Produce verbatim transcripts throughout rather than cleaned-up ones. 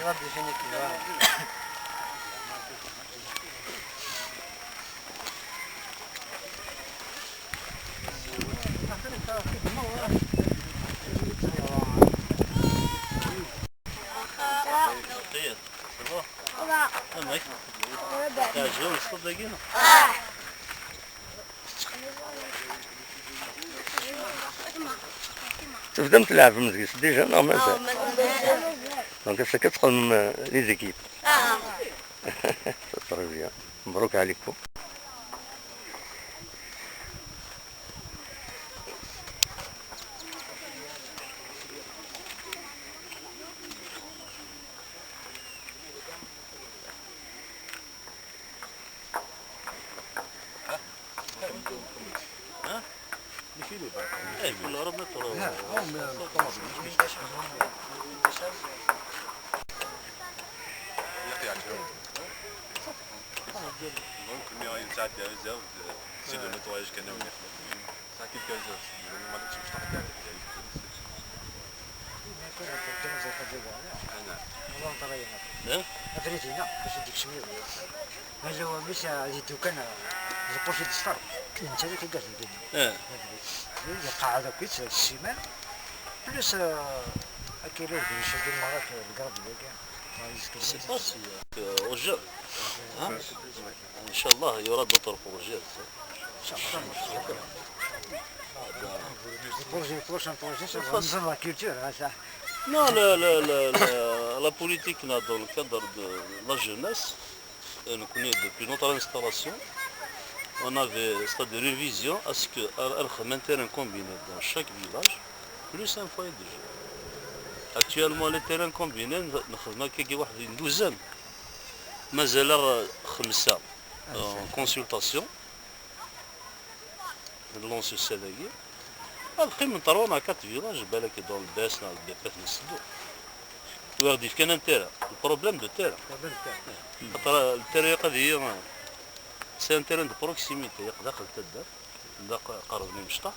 Amek? Iɛǧeb-am ṣṣut-agi, neɣ? Tebdam tleɛbem deg-s déjà, neɣ mazal? Donc, ass-agi ad txedmem, euh, les équipes. Très bien. Mebṛuk ɛlikum. Donc, mais il y a une salle de réserve, c'est de nettoyage canal. Ça, quelques heures, c'est vraiment mal, tu peux regarder. أنا. والله أنت رايح. إيه؟ أدريتينا، باش نديك شوية. ما لو مش يدو كان، يقول في الدستور. أنت اللي تلقاه في الدنيا. إيه. ما أدري. يقعد هكا الشمال. بلوس، آه، أكيد لو يدير شي ديال المرات، القرب اللي كان. C'est pas si, euh, au jeu. Hein? إن شاء الله, il y aura d'autres projets. Projet, prochain projet, c'est la maison de la culture, hein, ça. Non, la, la, la, la, la politique, là, dans le cadre de la jeunesse, euh, nous connaît depuis notre installation. On avait, c'est-à-dire une vision à ce que, un, un terrain combiné dans chaque village, plus un foyer de jeunes. Actuellement, les terrains combinés, nous, nous avons une douzaine. Mazal-aɣ xemsa en consultation. Nlance ussan-agi. Ad qqimen trois neɣ quatre villages, balak dans le B S neɣ le B P F n Seddu. Ur aɣ-d-yefkan un terrain. Le problème de terrain. Problème de terrain. Xaṭer le terrain, qad iyi-, c'est un terrain de proximité, yeqdaq n taddart. Anda q-, qerben imecṭaḥ,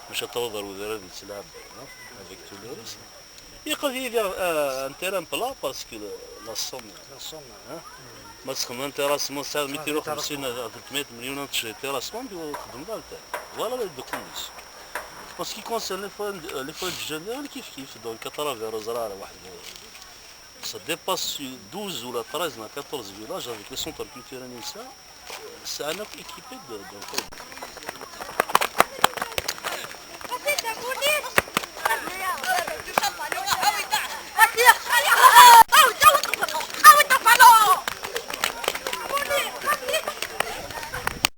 maca taweḍ ar udrar ad yettlɛab, non? Avec tous les risques. Iqad yid-i, euh, un terrain plat parce que la, la somme, la somme, hein? Ma txedmeḍ terrassement, tesɛiḍ mitin u xemsin, terrassement. Telt meyya melyun ad tecciḍ terrassement, puis ur txeddmeḍ ara le terrain. Voilà les deux conditions. En ce qui concerne les foyers, euh, les foyers de jeunes, kif kif, donc à travers Azrar, ça dépasse douze ou la treize ou quatorze villages avec le centre culturel Nisa. C'est un équipé de, de...